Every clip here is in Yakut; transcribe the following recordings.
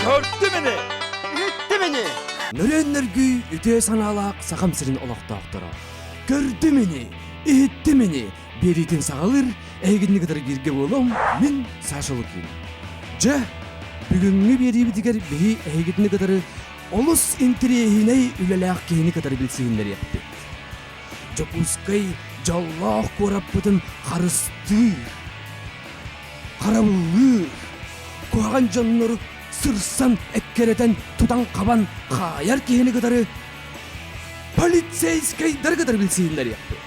Көрдүм ини! Иһиттим ини! Нөрүөн-нөргүй үтүө санаалаах Сахам сирин олохтоохторо. Көрдүм ини, иһиттим ини, биэриитин саҕалыыр, эһигини кытары бииргэ буолуом, мин Саша Лукин. Дьэ, бүгүҥҥү биэриибитигэр биһи эһигитини кытары олус интэриэһинэй үлэлээх киһини кытары билсиһиннэриэхпит. Дьокуускай дьоллоох куораппытын харыстыыр, харабыллыыр, куһаҕан дьоннору сырсан эккирэтэн тутан-хабан хаайар киһини кытары полицейскайдары кытары билсиһиннэриэхпит.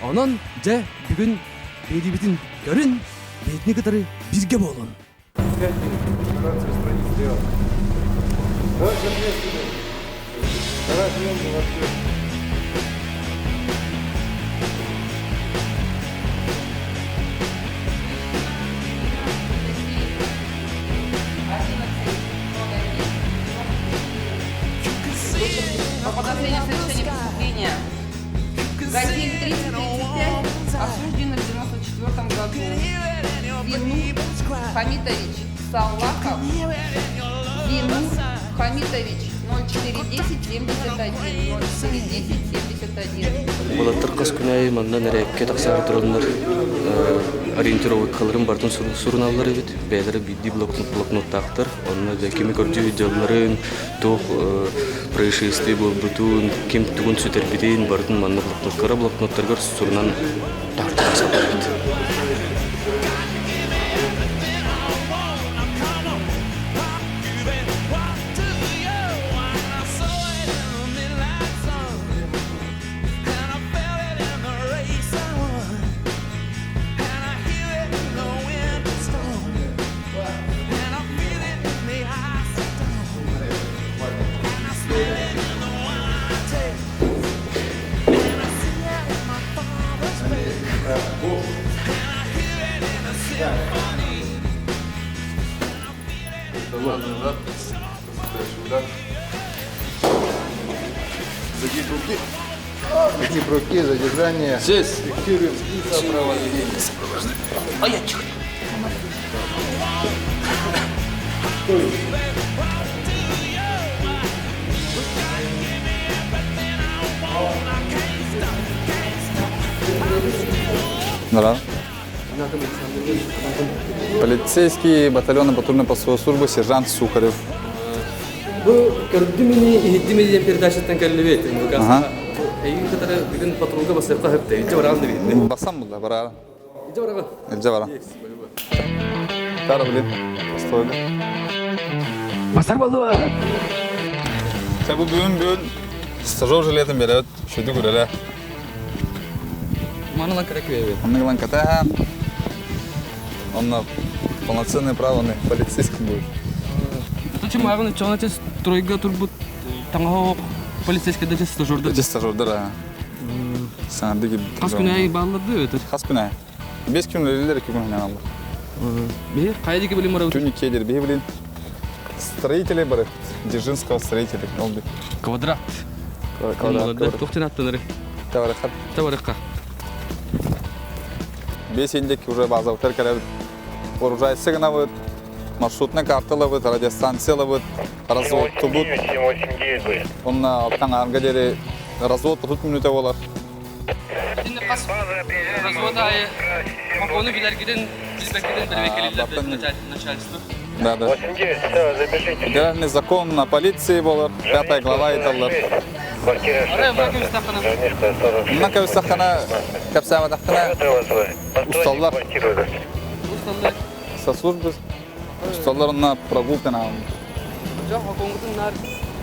Онон, дьэ, бүгүн биэриибитин көрүн, бэйэтини кытары бииргэ буолун. По подозрению в совершении преступления Газель 3035 осуждена в 94 году. Зинур Хамитович Саллахов. Зинур Хамитович 0410 71 0410 71. Уолаттар хас күн аайы манна нэрээккэ тахсаары тураннар ориентировкаларын барытын суруналлар эбит. Бэйэлэрэ биирдии блокноттаахтар. Онно дьэ кими көрдүү дьалларын, туох происшествие буолбутун, ким тугун сүтэрбитин барытын манна блокноттара блокноттарыгар сурунан таһырдьа тахсаллар эбит. Загиб руки. Загиб руки, задержание. Здесь. Фиксируем и сопровождение. А я тихо. Да. Полицейский батальона патрульно-постовой службы сержант Сухарев. Бу көрдүм ини, иһиттим ини диэн передачаттан кэллибит. Ага. Эйигин кытары бүгүн патрулга басыахха сөптө. Илдьэ бараҕын да билиннэ. Басан булла, бараа. Илдьэ бараҕын. Илдьэ баран. Тара блин, постойга. Басар болуо. Сэ бу бүгүн бүгүн стажер жилетин берет, шүдү күреле. Манылан кыра күөбүт. Онныгылан катаһа. Онно полноценный право полицейский будет. Аты чымаагын чоңа чес стройга турбут таҥаһа полицейский да стажердар. Эти стажердар, а. Саҥардыы Хас күн ай баалларды өтөр. Хас күн ай. Бес күн үлэлииллэр, икки күн ханаллар. Биһи хайа диэки билим барабыт? Түн иккиэдир биһи билин строители бары Дзержинского строители ол би. Квадрат. Квадрат. Туох аттанары? Табарыхха. Табарыхха. Бес индек уже базовтар кэлэбит. Вооружайся гынабыт, маршрутная карталабыт, радиостанциялабыт, разводтубут. Онна алтан арга диэри развод 30 мүнүүтэ буолар. Развод айы ону билэргитин, билбэккитин бэрэбиэркэлииллэр начальство. Да, да. Федеральный закон на полиции болар, пятая глава айталлар. Мына көбүстэххинэ, кэпсээбэтэххинэ усталлар. Усталлар. Со службы усталлар онно прогулка на.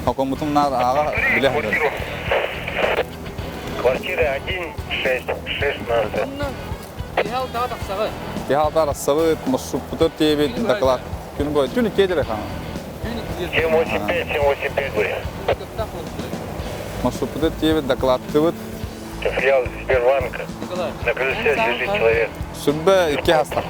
Хокоммутун наар ааҕа билэ сылдьар. Квартира 1, 6, 16. Киһи тахсаҕы. Киһи алтаар ассабыт, маршруппутар тиэбит, доклад. Күн бой, түн иккиэ хаама. 785, 785 будет. Маршруппутар тиэбит, докладтыбыт. Филиал Сбербанка. На крыльце лежит человек. Сүрбэ икки хаста.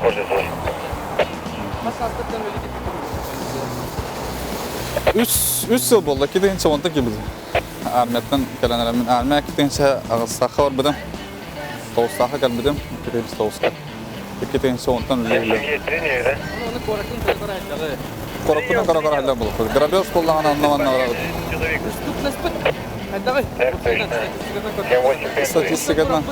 Үс, үс сыл буолла, китинчэ онта кибит. Армияттан кэлэн эрэммин. Армия китинчэ аҕыстаахха барбытым. Тоҕустаахха кэлбитим. Икки тоҕуска. Икки тыһыынча онтон үлэ. Короккунан көрө-көрө халлар булуппут. Грабеж буоллаҕына онно манна барабыт. Статистикатынан.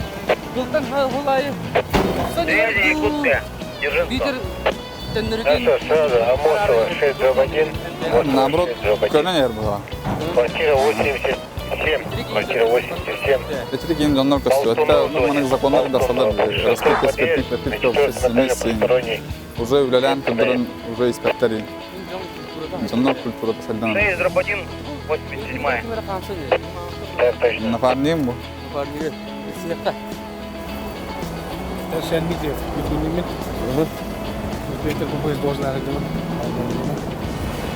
Наоборот, көнөн иһэр буолаа. Квартира 87, квартира 87. Ити киин дьоннор көстүбэттэ, маннык законнар дасалар раскрытие спиртных напитков вместе уже үлэлээн турдарын уже испэттэр дьоннор культурата сайдан 6 дробь 1, 87. Так точно. Напарнигым бу. Дмитриев Евгений Петр Купыз должен арыгын.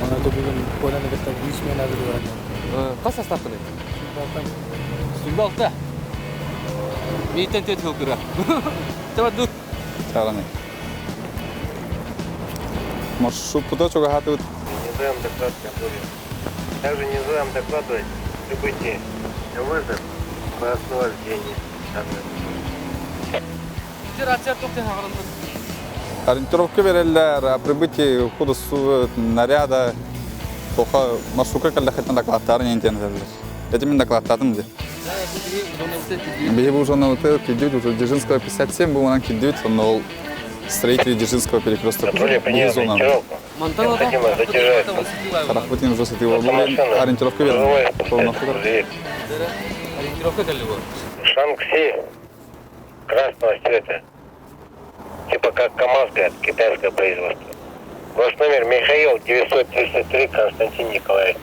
Она бүгүн Коляны кытта үс мен арыгы Хас састааххыный? Сүүрбэ алта. Миитен төт хылкыра. Таба Чаараны. Маршрутпута чугаһаатыбыт. Не знаем доклад готовим. Также не знаем докладывать прибытие вызов по освобождению. Ориентировка берэллэр о прибытии ходу наряда тоха маршрутка кэллэххитинэ докладтарын интиэн Эти мин докладтатым ди. Биһи бу зонабыты кирдибит уже Дзержинского 57 бу манан кирдибит сонно ол строители Дзержинского перекрестка Патруль бу зона. Необходимо задержать. Харахпытын уже сатыва бу ориентировка берем. Ориентировка кэлли Шанкси красного цвета. Типа как КамАЗ, говорят, китайское производство. Ваш номер Михаил 933 Константин Николаев.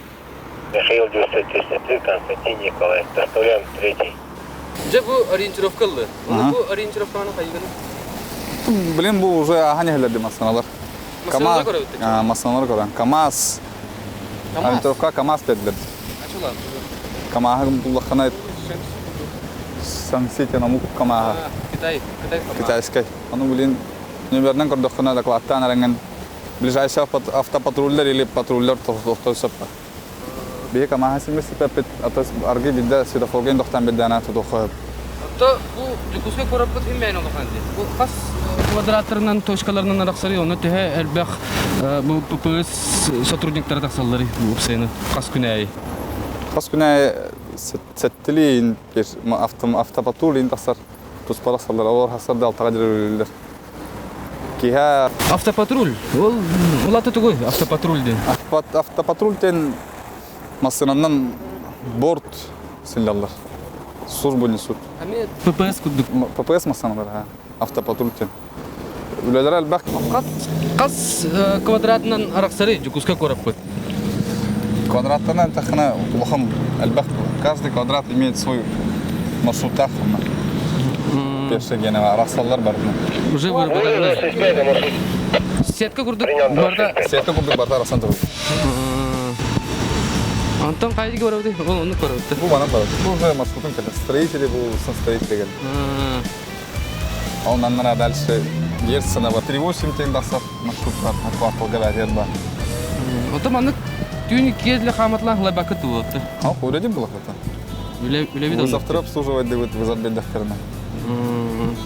Михаил 933 Константин Николаев. Доставляем третий. Дьэ бу ориентировка ыллы. Оны бу ориентировканы хайганы? Блин, бу уже ахан иһэлэрди массыналар. Массыналар көрөбүт. Массыналар көрөн. КамАЗ. Ориентировка КамАЗ дедилер. Ачылар. КамАЗы буллахана Сан-Сити намук КамАЗа. Китай, Китай Китайскай. Аны блин, нөмеринен көрдөххүнэ докладтаан эрэҥҥин ближайший автопатрульдар или патрульдар тохтой сөп. Биһи КамАЗа симмис сипеппит, ата аргы бидде светофорген дохтан бидде тутуха. То бу Дьокуускай куораппыт химмэйин улахан дии. Бу хас квадраттарынан, точкаларынан арахсары, онно төһө элбэх бу ППС сотрудниктара тахсаллары бу сайыны хас күн аайы. Хас күн аайы сэттилиин bir автопатруль тахсар туспара саллар, олар хасар да алтаға дирелер. Киһа Автопатруль. Ол улаты тугуй автопатруль диэн. Автопатруль тен массынаннан борт сыллаллар. Службу несут. ППС курдук. ППС массыналар, автопатруль тен. Үлэлэр элбэх. Хас квадратынан арахсары Дьокуускай куораппыт. Квадраттан тахына улахан элбэх. Каждый квадрат имеет свой маршрут тахына. Першегене арахсаллар бар. Уже выработали. Сетка курдук барда. Сетка курдук барда арасан туру. Антон кайдыга барабыт? Ол ону барабыт. Бу бана бар. Бу уже маршрутун келе. Строители бу строители. Ол наннара дальше Герцена 3.8 тен тахсар маршрут бар. Кварталга бәтер бар. Ото маннык түүн киэдле хааматлаан хлайбакы тулуотты. А, үлэди булахата. Үлэ үлэбит Вызовтары обслуживать дебит вызов беддехтерine.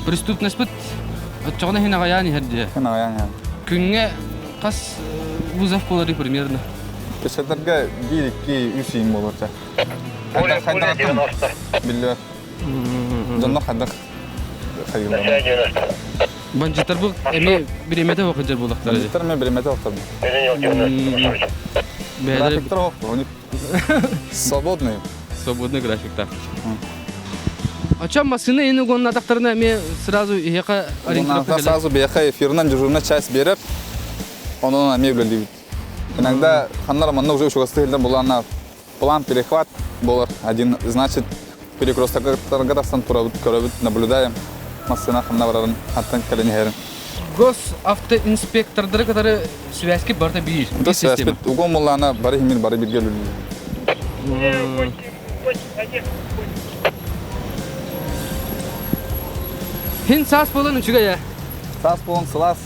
Преступность бит оччоҕуна хин аҕайаан иһэр дии. Хин аҕайаан иһэр. Күҥҥэ хас вызов буоларый примерно? Кешетерге 1, 2, 3 иин болор ча. Более, более 90. Биллер. Дьонно хайдах хайгылар. 90. Бандиттар бу эми биремете оқыджар булактар. Бандиттар мен биремете оқтар. Принял 90. Графиктар оқты, у них свободный. Свободный график, да. А чем машина ини гонна тақтарына эми сразу иһэхэ ориентировка Сразу бияха эфирынан дежурная часть берер, онон эми үлэлиибит. Иногда ханнар манна уже чугастыылдан булана план перехват болар. Один, значит, перекресттарга тахсан турабыт, көрөбүт, наблюдаем. Массына ханна барарын, хаттан кэлэн иһэрин. Госавтоинспектордары кытары связки барда биир. Да, связь угон буллана бары химин бары бирге үлэлиир. Хин саас буолан үчүгэй. Саас буолан сылаас.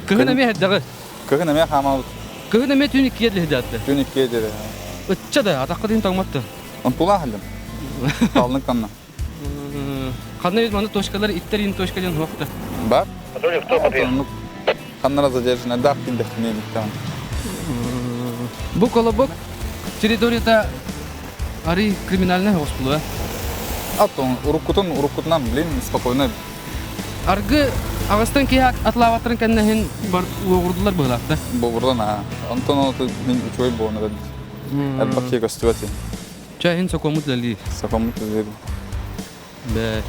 Кыһын эмиэ эрдэҕи. Кыһын эмиэ хаамабыт. Кыһын эмиэ түүн иккиэ диэри Түүн иккиэ диэри. Ычча да, атахха дин тоҥмотто. Онтулаах илим. Талнык танна. Ханна ведь маны точкалар иттер ин точка диэн хуохта. Бар. Патруль кто подъехал? Ханнара задержана, дах киндехтини биттан. Бу колобок территорията арый криминальнай соҕус буолуо. Аттон уруккутун уруккутунан блин спокойно. Аргы аҕыстан киһи атлаабаттарын кэннэһин бар уоҕурдулар быһылаах да. Буолурдан аа. Онтон ол мин үчүгэй буолан элбэх киһи көстүбэт. Чэ иһин сокуоммут үлэлиир. Сокуоммут үлэлиир. Бээ.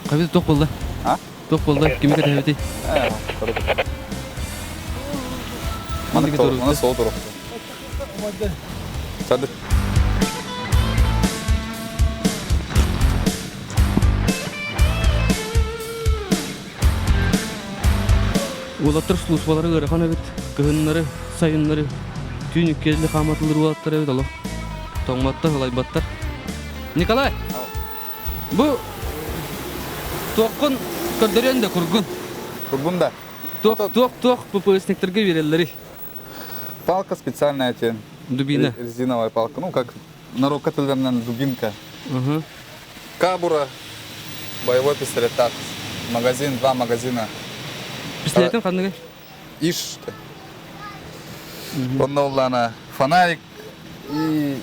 Хабит туох буолла? А? Туох буолла? Кими кэтэһэбитий? Маны сол турук. Сады. Уолаттар службалары ыарахан эбит. Кыһыннары, сайыннары түүн иккиэлли хааматылыр уолаттар эбит олох. Тоҥмоттор, ылайбаттар. Николай! Бу туоххун көрдөрүөн да кургун. Кургун да. Туох туох туох ППСниктарга биэрэллэри? Палка специальная те. Дубина. Резиновая палка. Ну, как на тылларынан дубинка. Угу. Кабура, боевой пистолет так. Магазин, два магазина. Пистолетин ханныгы? Иш. Онно фонарик и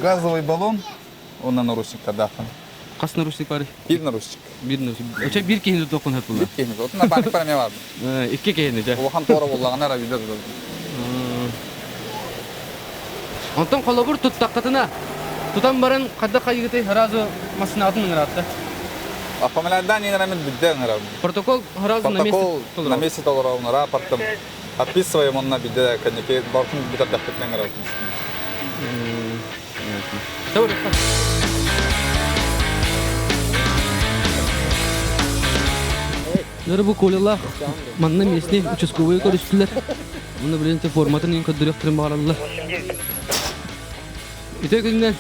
газовый баллон. Онно наручник тадахан. Хас наручник бар? Бир наручник. Бир наручник. Оча бир киһини тохун хат була. Бир киһини. Отун напарник бар эме бар. Икки киһини жа. Улахан туора боллагана ра билер. Онтон холобур туттаххытына тутан баран хайдах хайыгытай сразу массынаатын ыҥыраатта. Оформлядан инерамин бидде ыҥырабын. Протокол сразу на месте Протокол на месте толоробун, рапортом отписываем онно бидде кэнники балтын бүтэрдэхпитинэ ыҥырабын. Нөрө бу Колялаах манна местный участковые көрүстүлэр. Мұны билинте форматын ең көддөрүөхтэрин баҕараллар. Үтө күннэр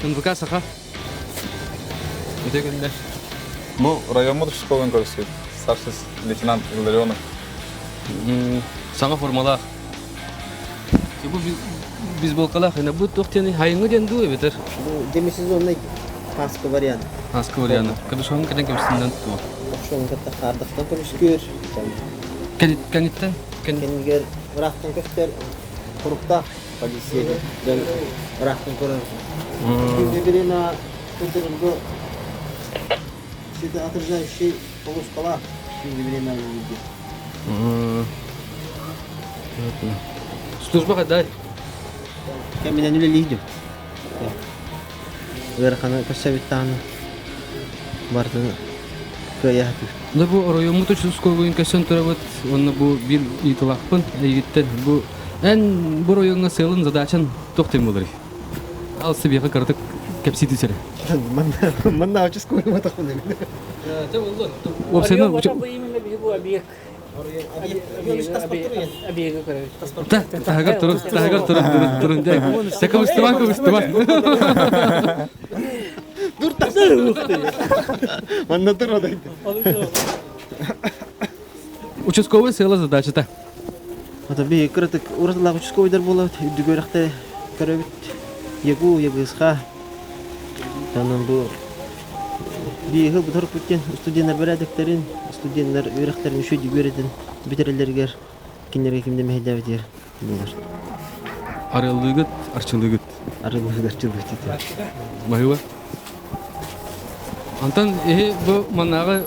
НВК Саха. Үтө күннэр. Бу районмут участковыйын көрүстүбүт. Старший лейтенант Илларионов. Саҥа формалаах. Бу бейсболкалаах ина бу туох диэн хайыҥҥы диэн дуу эбэтэр? Бу демисезонный хаска вариант. Хаска вариант. Капюшон кэтэн кэбистиннэн туох? Капюшон кытта хаардахтан көмүскүүр. Кэниттэн? Кэннигэр ыраахтан көстөр хоруктаах полиция дьон ыраахтан көрөр. Время көтөрөргө светоотражающий полоскалаах время виде. Служба қайдай? Кэминэн үлэлиир Ыараханы көрсөбүт барытын кыайаатыр. Да бу оройуоммут участковыйын көсөн турабыт, онно бу бир ыйытылаахпын эйигиттен бу эн бу оройуоҥҥа сыалын задачан туох тем болар? Ал сибиэхэ кыратык кэпсии түсэрэ. Манна участковый матахпын. Уопсайынан Таһыгар турун, таһыгар турун, турун, турун дьэ. Кыбыстыбан, кыбыстыбан. Дур тахсар Манна тур Участковый сыала задачата. Ата би кыратык уратылаах участковыйдар буолабыт, үрдүк үөрэхтэ көрөбүт. Ягу, ягысха. Танан бу биһи бутар диэн студенттар бэрээдэктэрин, студенттар үөрэхтэрин үчүгэй үөрэтин бүтэрэллэригэр кинилэргэ ким да мэһэйдээбитигэр буолар. Арыаллыыгыт, арчылыыгыт. Арыаллыыгыт, арчылыыгыт диэтэ. Баһыыба. Антон иһи бу маннааҕы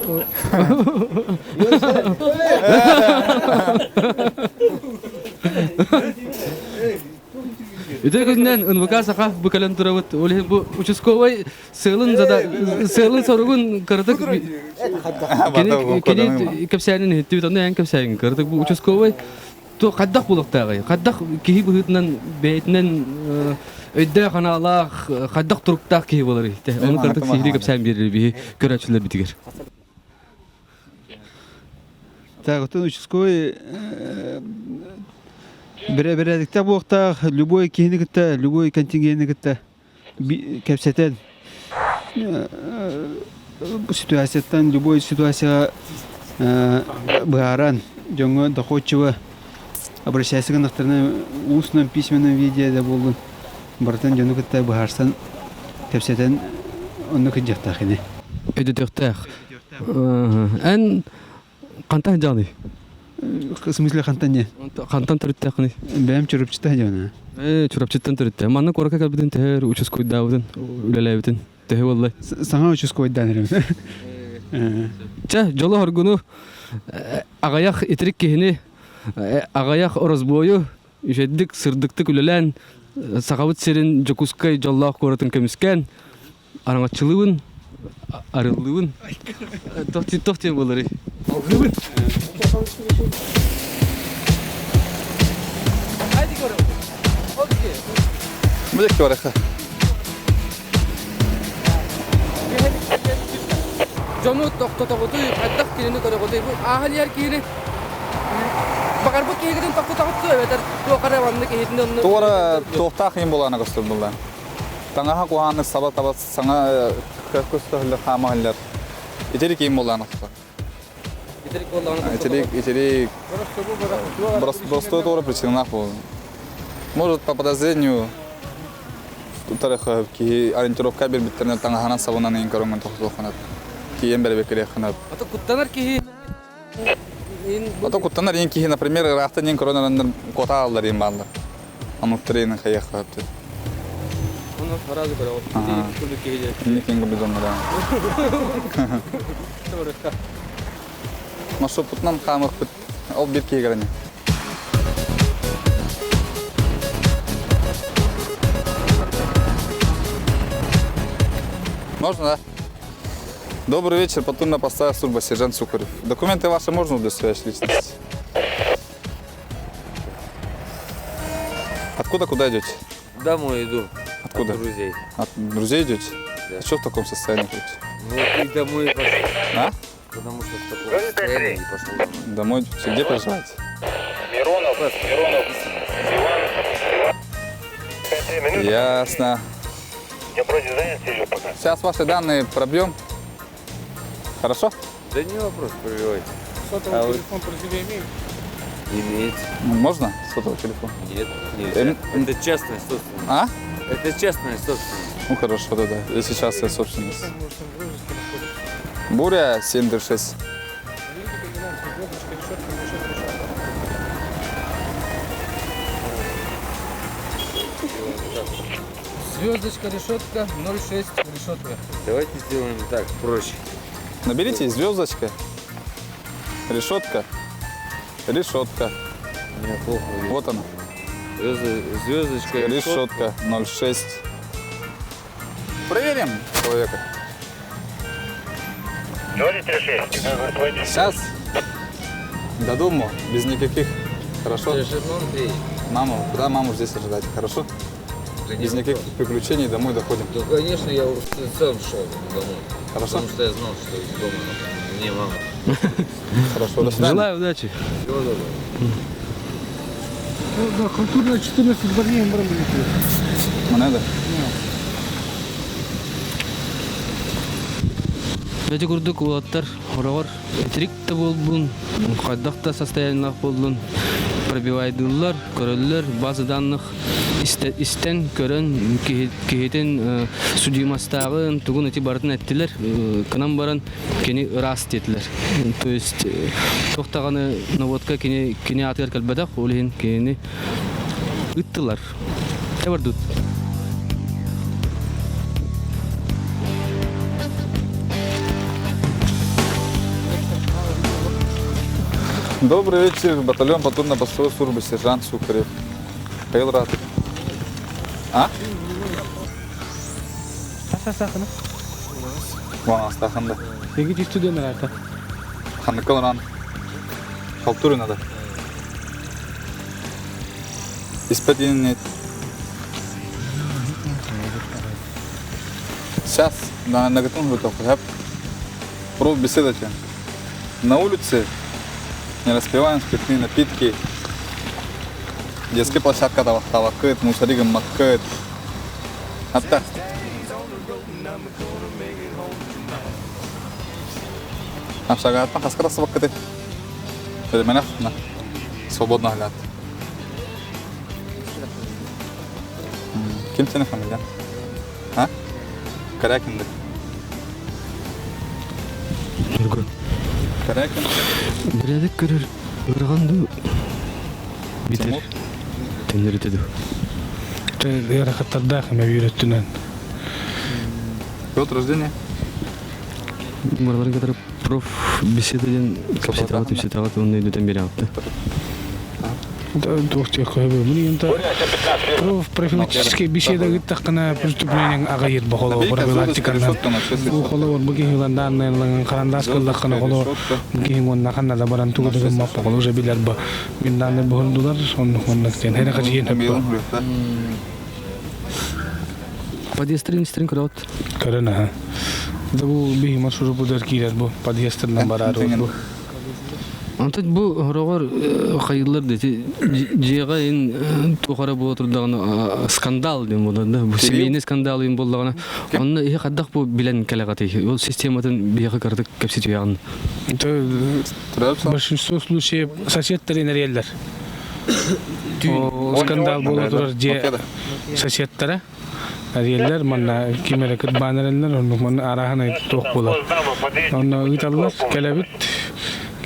Үтө күннэн НВК Саха бу кэлэн турабыт. Ол иһин бу участковай сыалын зада сыалын соругун кыратык кини кини кэпсээнин иһиттибит онно эн кэпсээгин кыратык бу участковай то хайдах буолуохтааҕый хайдах киһи быһыытынан бэйэтинэн өйдөөх анаалаах хайдах туруктаах киһи буоларый ону кыратык сиһилии кэпсээн биэрэр биһи көрөөччүлэр битигэр Так, оттон участковый бэрээдэктээх буолуохтаах, любой киһини кытта, любой контингени кытта кэпсэтэн ситуацияттан любой ситуацияҕа быһааран дьоҥҥо доходчиво обращайся гыннахтарына устном письменном виде да буоллун барытын дьону кытта быһаарсан кэпсэтэн онно кыдьыахтаах ини өйдөтүөхтээх эн хантан дьаный? В смысле хантан не? Хантан төрүттээххиний? Бэйэм Чурапчыта дьоно. Ээ, Чурапчыттан төрүттээх. Манна куоракка кэлбитин төһө учаскуйдаабытын, үлэлээбитин төһө буолла? Саҥа учаскуйдаан эрэбин. Чэ, дьолу-хоргуну аҕыйах итирик киһини, аҕыйах оросбуойу үчүгэйдик, сырдыктык үлэлээн, Сахабыт сирин Дьокуускай дьоллоох куоратын көмүскээн, араҥаччылыыбын, арыллыыбын. Туох диэн буоларый? Алгыыбын. Млеке барыха. Дьону тохтотоҕутуй, хайдах кинини көрөҕүтүй? Бу ааһан иһэр киһини баҕарбыт киһигитин тохтотоҕут эбэтэр туох эрэ маннык иһитин онно Туора туохтаах иһин буолаана көстөр булла. Таҥаһа куһааннык саба таба саҥа көстөһүллэр хаамаһыллар. Итирик иһин буолаана Итирик буоллаҕына Итирик, итирик. Простой туора причиналаах буолла. Может, по подозрению киһи ориентировка биэрбиттэринэн таҥаһынан сабынан иһин көрөҥҥүн тохтуоххунат. Тиийэн бэрэбиэркэлиэххинэ. Ото куттанар киһи Ото куттанар иин киһи, например, ыраахтан иин көрөн араннар куота ааллар иин бааллар. Омуктар иин хайыахха сөптөр. Ону сразу көрөҕүт. Ити курдук киһи диэн. Инник иин курдук дьоннор. Маршруппутунан хаамыахпыт. Ол биир киһи кэлэн. Можно, да? Добрый вечер, патрульно-постовая служба, сержант Сухарев. Документы ваши можно удостоверить личность? Откуда куда идете? Домой иду. Откуда? От друзей. От друзей идете? Да. А что в таком состоянии ходите? Ну, и домой пошел. А? Потому что в таком состоянии не пошел домой. Домой идете? Где проживаете? Миронов, Миронов, Иван, Иван. Ясно. Я вроде занят сижу пока. Сейчас ваши данные пробьем. Хорошо? Да не вопрос, пробивайте. Сотовый А вы- телефон при себе имеет? Имеет. Можно сотовый телефон? Нет, нельзя. Это частная собственность. А? Это частная собственность. Ну хорошо, да, да. Если сейчас я собственность. Буря 736. Звездочка, решетка, 06, решетка. Давайте сделаем так, проще. Наберите звездочка, решетка, решетка. Мне плохо видно. Вот она. Звездочка, Решетка 06. Проверим человека. 036. Сейчас до дому, без никаких. Хорошо? Маму, куда маму здесь ожидать? Хорошо? Да Без никаких приключений домой доходим. Да, конечно, я сам шел домой. Хорошо? Потому что я знал, что дома мне мама. Хорошо, до свидания. Желаю удачи. Всего доброго. Ну, да, культурная 14 барней брали. Монета. Ити курдук уолаттар хороҕор итирик да буолбун, хайдах да состояниелаах буоллун пробивайдыыллар, көрөллөр, база данных истэн, көрөн, киһитин судимостааҕын, тугун ити барытын эттилэр, кынан баран кини ыраас диэтилэр. То есть туох даҕаны наводка кини кини аатыгар кэлбэтэх, ол иһин кинини ыттылар. Эбэрдут. Добрый вечер, батальон патрульно-постовой службы, сержант Сухарев. Михаил Рад. А? Аса сахына. Вон Астаханда. Егит студент это. Ханыкаларан. Халтуры надо. Испадин нет. Сейчас на наготон готов. Про беседа На улице не распиваем спиртные напитки. Детская площадка тавакыт, мусоригам маккыт. Атта. Апшагаттан хаскара сабаккыты. Мене на свободно глядь. Ким сeni фамилия? А? Корякин да. Нургун. Корякин. Бирээдик көрөр. Ыарахан дуу битэр төннөрүтэ дуу. Ыарахаттардаах эмэ биир өттүнэн. Год рождения? Марларын кытары проф беседа диэн кэпсэтаҕыт үпсэтаҕыт уонна өйдөтөн биэрэҕит Туох диэххэ Мин профилактическай беседа ыыттаххына преступлениең аҕыйыр бохоло профилактиканан. Бу холобур бу киһи ылан харандаас кыллаххына холо бу киһи уонна ханна да баран тугу да гыммат бохоло уже билэр бу мин дааннай буһурдулар оннук оннук диэн хере хачыйын хөппө. Подъездтарын истэрин көрөҕүт? Көрөн аха. Да бу биһи маршрутпутугар киирэр бу подъездтарынан бараары бу. Онтон бу хороҕор хайыллар да дьиэҕэ ин туох эрэ буола турдаҕына скандал диэн буолар да бу семейный скандал диэн буоллаҕына онно иһи хайдах бу билэн кэлэҕитий ол систематын биһиэхэ кыратык кэпсэтиэҕин. Большинство случаев соседтар инэрийэллэр. Скандал буола турар дьиэ соседтара. Эрийэллэр манна ким эрэ кырбаан эрэллэр, оннук манна арааһынай туох буолар. Онно ыыталлар, кэлэбит.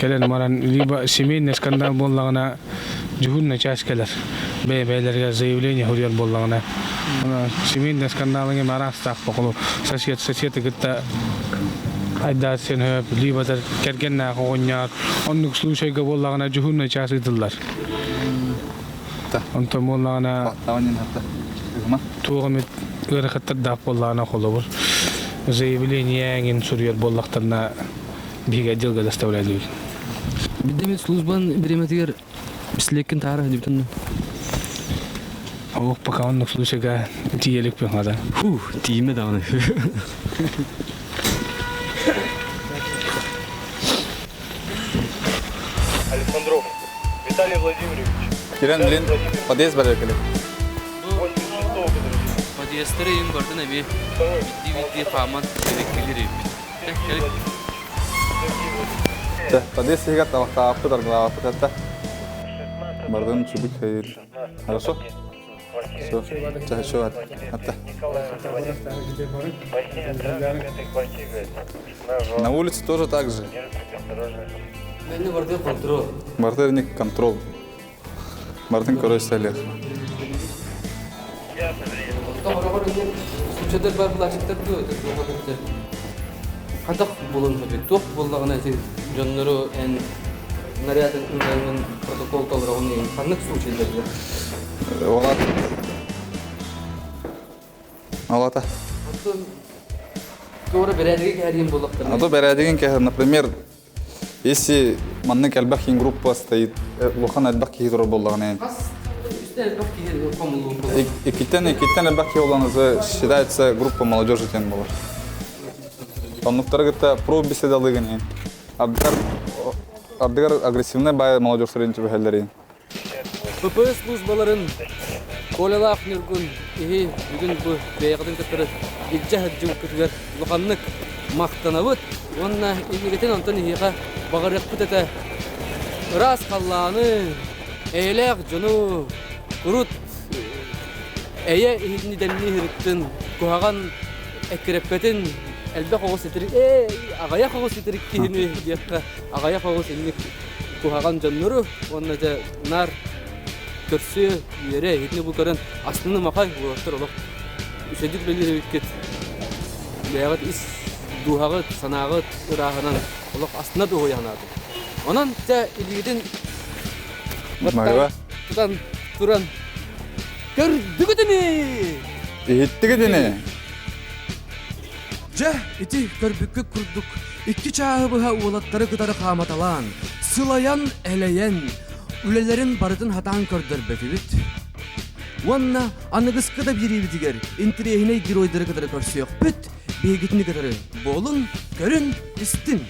Кэлэн баран либо семейный скандал буоллаҕына дьуһуурнай чаас кэлэр. Бэйэ-бэйэлэригэр заявление суруйар буоллаҕына. Семейный скандалыҥ эми араастаах боколу сосед соседы кытта айдаат сен хөп, либо кэргэннээх оҕонньоор оннук случайга буоллаҕына дьуһуурнай чаас ыытыллар. Онтон буоллаҕына туох эмит ыарахаттардаах буоллаҕына холобур заявление эҥин суруйар буоллахтарына биһиги отделга доставляют. Бидемит службан бириэмэтигэр силеккин таара сылдьыбытын Ох, пока оннук случайга тиийэликпин хата. Фу, тиийимэ даҕаны. Александров Виталий Владимирович. Кирен билин подъезд бар кэлин. Подъездтары иин бардын эми бидди-бидди хааман кэлик кэлик. Подъезд иһигэр табахтаабыт аргылаабыт этэ. Бардын чубик хайыр. Хорошо? Все, чаще Атта. На улице тоже так же. Менне барды контрол. Бартырник контрол. Бартын короче салех. Случайдар бар булачыктар Хантах булун туох буллаҕына дьоннору эн наряд протокол толороҕун ханнык случайдарга? Олат. Олата. Туора бэрээдиги кэһэриин буоллахтарына. А то бэрээдигин кэһэр, например, если маннык элбэх киһи группа стоит, улахан элбэх киһи турар буоллаҕына элбэх киһи хомулуу Иккиттэн иккиттэн элбэх киһи буолан уже считается группа молодежи диэн буолар. Оннуктары кытта про беседалыгын иһин. Ардыгар ардыгар агрессивный бай молодежь түбэһэллэрин. ППС службаларын Колялаах Ньургун иһи бүгүн бу бэйэҕитин кытары илдьэ сылдьыбыккытыгар улаханнык махтанабыт уонна инникитин онтон эһиэхэ баҕарыахпыт этэ ыраас халлааны, эйэлээх дьону урут эйэ иһитини дэннии сырыттын, куһаҕан эккирэппэтин элбэх оҕус итирик ээ аҕыйах оҕус итирик киһини диэххэ аҕыйах оҕус инник куһаҕан дьоннору уонна дьэ наар көрсүө үөрэ итини бу көрөн астынымахай уолаттар олох үчүгэйдик үлэлиир эбиккит бэйэҕит ис дууһаҕыт санааҕыт ырааһынан олох астына дуоһуйа санаатым онон дьэ илиигитин тутан туран көрдүгүт ини Иһиттигит ини Дьэ, ити көрбүккүт курдук, икки чааһы быһа уолаттары кытары хааматалаан, сылайан-элэйэн, үлэлэрин барытын хатаан көрдөрбөтүбүт. Уонна аныгыскы да биэриибитигэр интэриэһинэй геройдары кытары көрсүөхпүт, биһигитини кытары буолун, көрүн, истин!